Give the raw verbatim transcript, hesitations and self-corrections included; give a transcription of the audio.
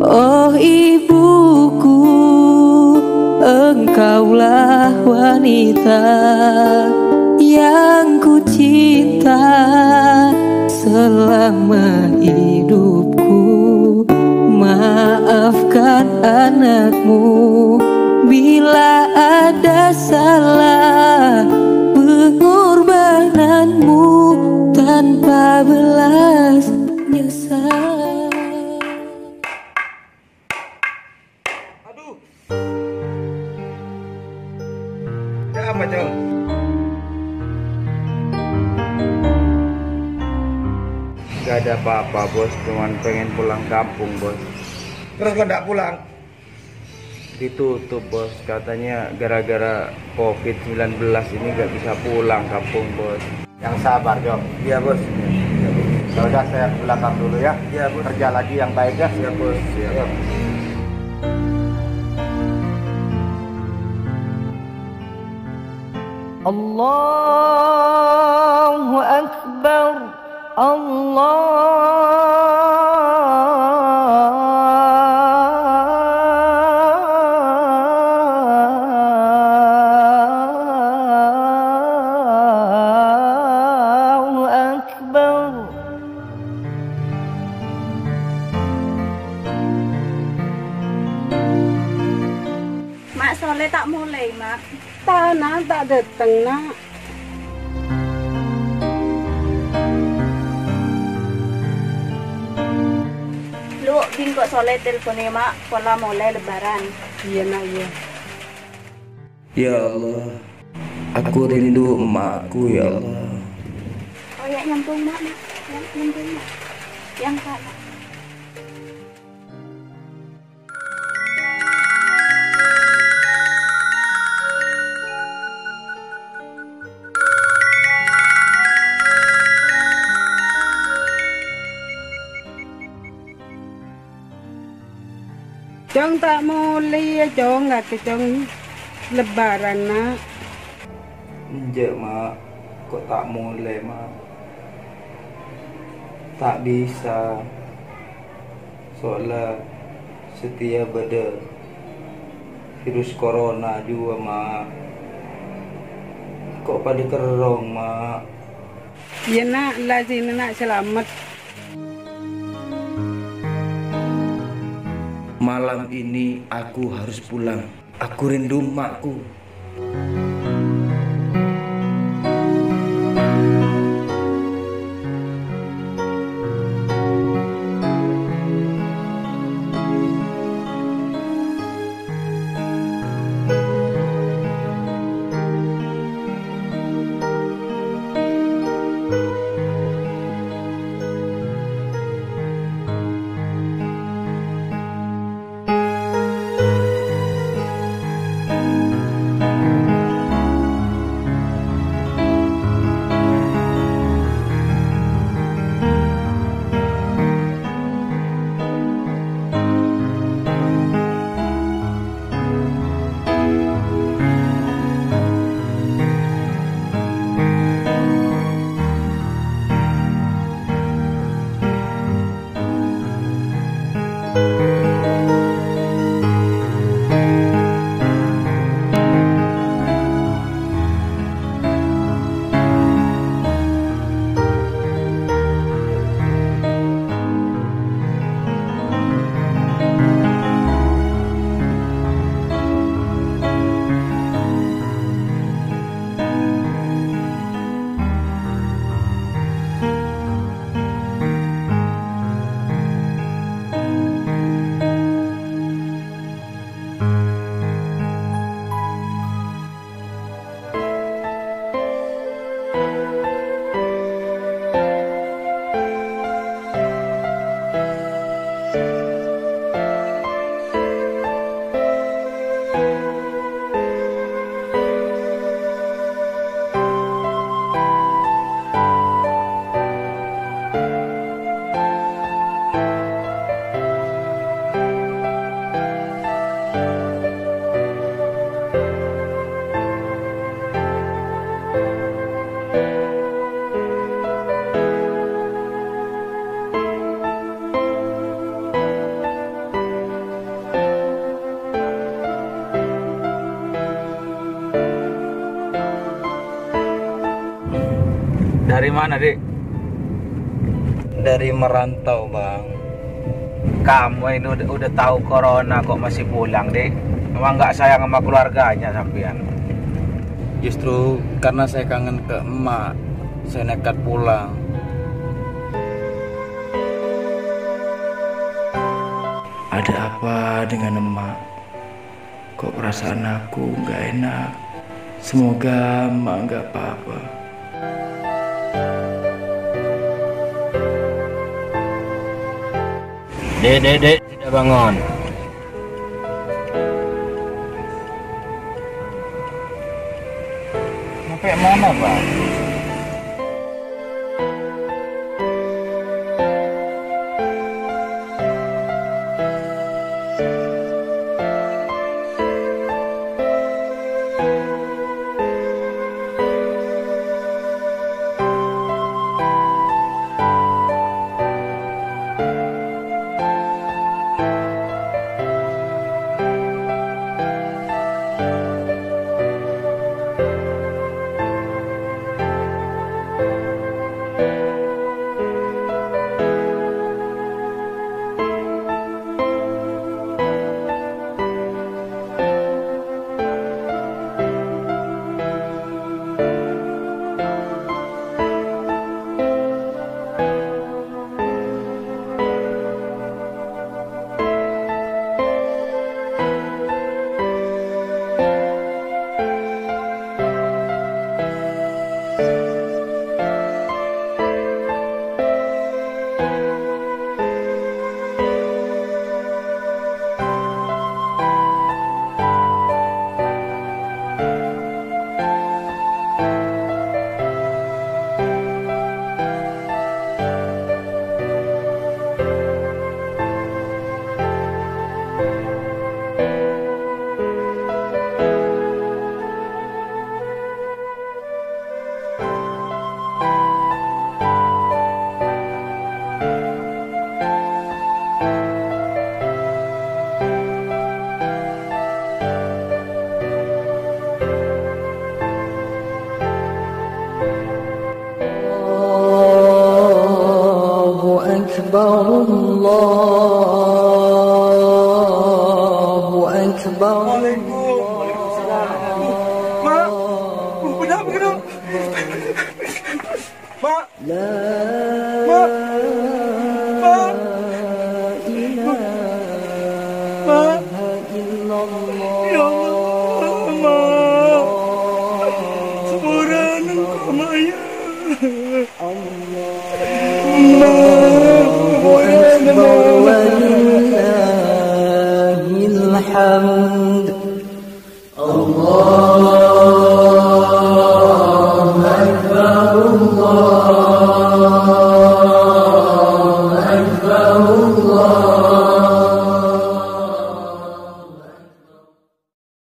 Oh ibuku, engkaulah wanita yang ku cinta selama hidupku. Maafkan anakmu bila ada salah, pengorbananmu tanpa belas nyesal. Aduh. Ya apa, Cong? Gak ada apa-apa, Bos. Cuman pengen pulang kampung, Bos. Terus kok nggak pulang? Ditutup, Bos. Katanya gara-gara covid sembilan belas ini nggak bisa pulang kampung, Bos. Yang sabar, Jong. Iya, Bos. Ya udah, saya ke belakang dulu ya. Iya, Bos. Kerja lagi yang baik ya. Iya, Bos. Iya. Ayo. Allahu Akbar. Allahu Akbar. Ma' Soleh ta' molè, Ma'. Ta', Na', ta' dâteng, Na'. Lu, bi' engko' Soleh telponè, Ma', pola molè Lebaran. Iyâ, Na', iyâ. Ya Allah, aku rindu emakku, ya Allah. Oh, ya, nyambung, Ma', Ma'. Ya, nyambung, Ma'. Yang, Kak, Ma'. Cong, ta' molè, yâ, Cong, kakè, Cong. Lebaran, Na'. Enjâ', Ma'. Kok ta' molè, Ma'? Ta' bisa. Soalla satèya bâdâ virus corona jhuwâ, Ma'. Kok padâ kerrong, Ma'? Iyâ, Na', la sènè, Na', salamet. Malam ini aku harus pulang. Aku rindu emakku. Dari mana, Dik? Dari merantau, Bang. Kamu ini udah, udah tahu corona kok masih pulang, Dik? Emang nggak sayang sama keluarganya sampean? Justru karena saya kangen ke emak, saya nekat pulang. Ada apa dengan emak? Kok perasaan aku nggak enak? Semoga emak nggak apa-apa. Dek, dek, dek, sudah bangun. Sampai mana, Pak? الله أكبر، الله أكبر. Mak, benar, benar. Mak. La Mak. Mak. Ilaha Mak. Illallah. Ya Allah, Mak. Sepura engkau, Mak, ya. Allahu Akbar, walillahil hamd. Allahu Akbar, Allahu